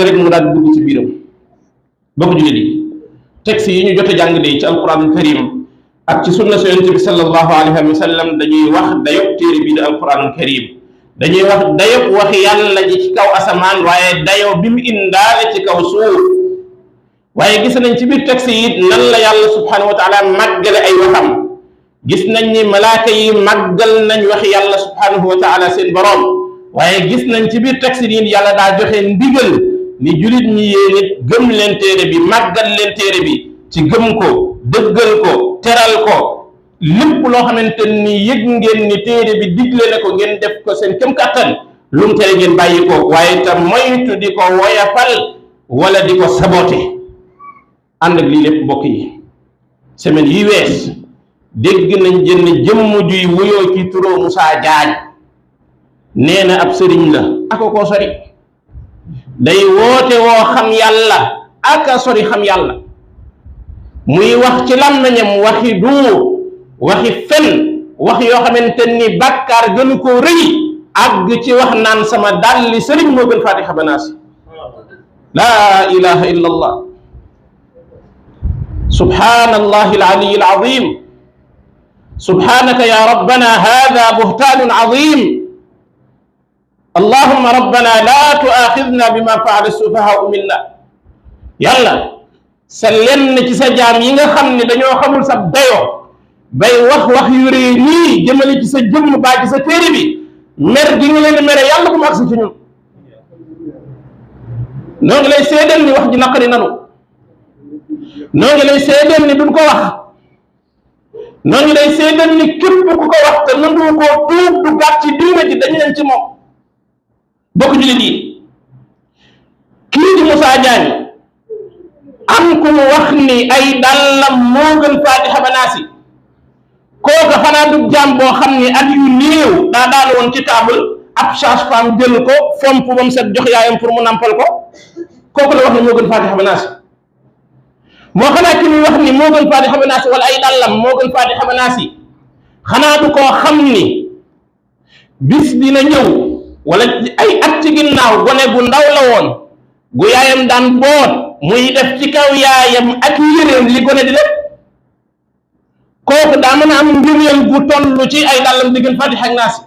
rek mu daal dugg ci biiram bokk jullit yi texte yi ñu jot a jàng de ci alquranul karim ak ci sunna su yonent bi sallallahu alayhi wa sallam dañuy wax dayob téere bii di alquranul karim dañuy wax dayob waxi yàlla ji ci kaw asamaan waaye dayo bi mu indaale ci kaw suuf waaye gis nañ ci biir texte yi nan la yàlla subhanahu wa taala màggale ay waxam gis nañ ni malaaka yi màggal nañ waxi yàlla subhanahu wa taala seen borom waaye gis nañ ci biir texte yi yàlla daa joxe ndigal ni julit ñi yéen it gëm leen téere bi màggal leen téere bi ci gëm ko dëggal ko teral ko lépp loo xamante ni yëg ngeen ni téere bi digle na ko ngeen def ko seen kem kàttan lu mu tere ngeen bàyyi ko waaye tam moytu di ko woyafal wala di ko sabote ànd ak lii lépp bokk yi semaine yi wees dégg nañ jënn jëmm juy wuyoo ci turo Moussa Diagne nee na ab sëriñ la ako koo sori day woote woo xam yàlla aka sori xam yàlla muy wax ci làmmiñam waxi duur waxi fen wax yoo xamante ni bàkkaar gënu koo rëy àgg ci wax naan sama dalli sëriñ moo gën Fatiha Banaasi laa ilaha illa allah subhanallahi alaliyi alazim subhanaka ya rabbana hada buhtanun azim allahumma rabbana la tuaxidna bima faala sufahaau minna yàlla sa lenn ci sa jaam yi nga xam ne dañoo xamul sa dayoo bay wax yu rëy nii jëmale ci sa jëmm baa ci sa téere bi mer gi nga leen mere yàlla bu mu agsi ci ñun noo ngi lay seedeel ni wax ji naqari nanu noo ngi lay seedeel ni duñ ko wax noo ngi lay seedeel ni képp ku ko wax te nangu koo tuub du gàtt ci diine ji dañ leen ci moom bokk jullit yi kii di Moussa Diagne am ku mu wax ni ay dàllam moo gën Fatiha Banaasi kooka xanaa du jaam boo xam ni at yu néew daa daal woon ci table ab sage-femme jël ko fomp ba mu set jox yaayam pour mu nampal ko kooku la wax ni moo gën Fatiha Banaasi moo xanaa ki muy wax ni moo gën Fatiha Banaasi wala ay dàllam moo gën Fatiha Banaasi xanaa du koo xam ni bis dina ñëw wala ay at ci ginnaaw gone gu ndaw la woon gu yaayam daan boot muy def ci kaw yaayam ak yéreem li gone di def kooku daa mën a am ngëneel gu toll ci ay dàllam di gën Fatiha ak Naasi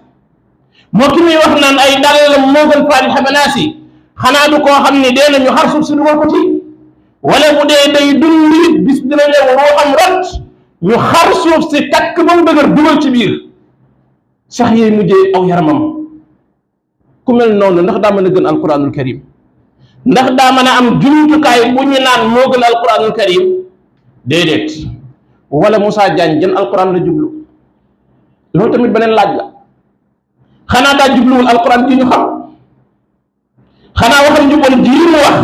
moo ki muy wax naan ay dàllam moo gën Fatiha ba Naasi xanaa du koo xam ni dee na ñu xar suuf si dugal ko ci wala bu dee day dund nit bis dina ñëw ruuxam rot ñu xar suuf si takk ba mu dëgër dugal ci biir sax yee mujjee aw yaramam ku mel noonu ndax daa mën a gën alquranul karim ndax daa mën a am jumtukaay bu ñu naan moo gën alquranul karim déedéet wala Moussa Diagne jën alquran la jublu loolu tamit beneen laaj la xanaa daa jubluwul alquran ji ñu xam xanaa waxam ju bon ji mu wax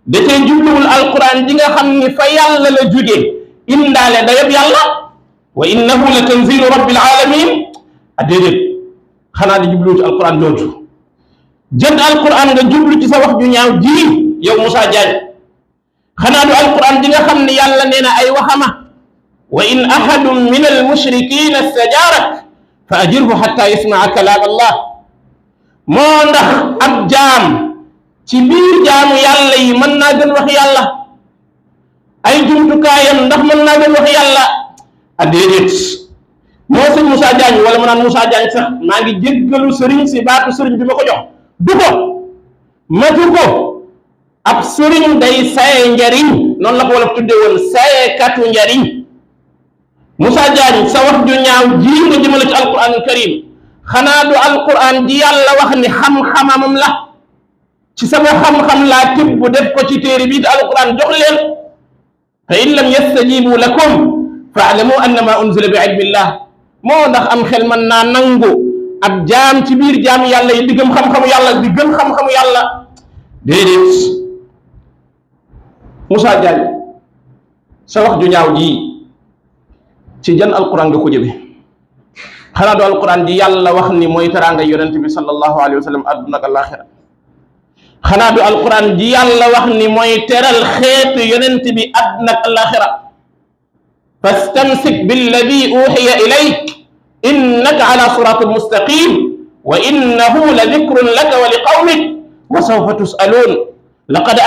da cee jubluwul alquran ji nga xam ni fa yàlla la jóge indaale dayab yàlla wa innahu la tanzilu rabbil alamin a déedéet xanaa di jubluwu ci alquran jooju jël alquran nga jublu ci sa wax ju ñaaw ji yow Moussa Diagne xanaa du alquran ji nga xam ne yàlla nee na ay waxama wa in ahadun min almushrikin istajarak fa ajirhu hatta yasmaa kalaam allah moo ndax ab jaam ci biir jaamu yàlla yi mën naa gën wax yàlla ay jumtukaayam ndax mën naa gën wax yàlla a déedéet moo sëñ Moussa Diagne wala ma naan Moussa Diagne sax maa ngi jéggalu sëriñ si baatu sëriñ bi ma ko jox du ko matu ko ab sëriñ day saye njariñ noonu la ko wala tudde woon saye katu njariñ Moussa Diagne sa wax ju ñaaw ji nga jëmale ci alquranul karim xanaa du alquran ji yàlla wax ni xam-xamam la ci sama xam-xam laa tibb def ko ci téere bi di alquran jox leen fa in lam yastajibu lakum faalamu annama unzila bi ilmillah moo ndax am xel mën naa nangu ab jaam ci biir jaam yàlla yi di gëm xam-xamu yàlla di gëm xam-xamu yàlla déedéet Moussa Diagne sa wax ju ñaaw ji ci jan alquran nga ko jëme xanaa du alquran ji yàlla wax ni mooy teraanga yonent bi sallallahu alayhi wa sallam adduna ak alaxira xanaa du alquran ji yàlla wax ni mooy teral xeetu yonent bi adduna ak alaxira fastamsik billadi uxiya ilayk innaka ala siratin mustaqim wa innahu la dikrun laka wa li qawmik wa sawfa tusalun laqad